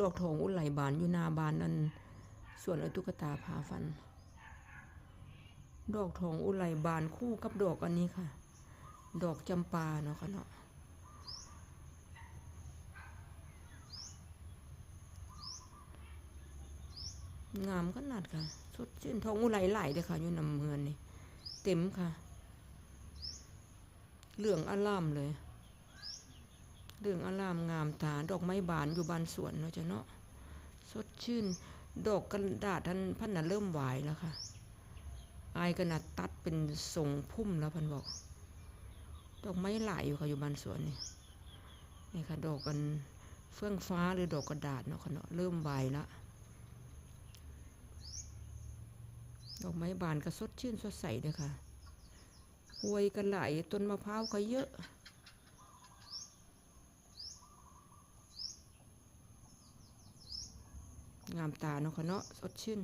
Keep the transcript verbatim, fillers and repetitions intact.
ดอกทองอุไรบานอยู่หน้าบ้านนั่น สวนไอ้ตุ๊กตาพาฝัน ดอกทองอุไรบานคู่กับดอกอันนี้ค่ะ ดอกจำปาเนาะค่ะเนาะ งามขนาดค่ะ สดชื่น ทองอุไรหลายเลยค่ะ อยู่นำเฮือนนี่ เต็มค่ะ เหลืองอร่ามเลย เหลืองอร่ามงามตา ดอกไม้บานอยู่บ้านสวนเนาะจ้ะเนาะ สดชื่น ดอกกระดาษท่านพันน่ะเริ่มวายแล้วค่ะ อายก็น่ะตัดเป็นทรงพุ่มแล้วพันบอก ดอกไม้หลายอยู่ค่ะอยู่บ้านสวนนี่ นี่ค่ะ ดอกกันเฟื่องฟ้าหรือดอกกระดาษเนาะค่ะเนาะ เริ่มวายละ ดอกไม้บานก็สดชื่นสดใสเลยค่ะ ห้วยก็ไหล ต้นมะพร้าวก็เยอะ งามตาเนาะค่ะเนาะ สดชื่น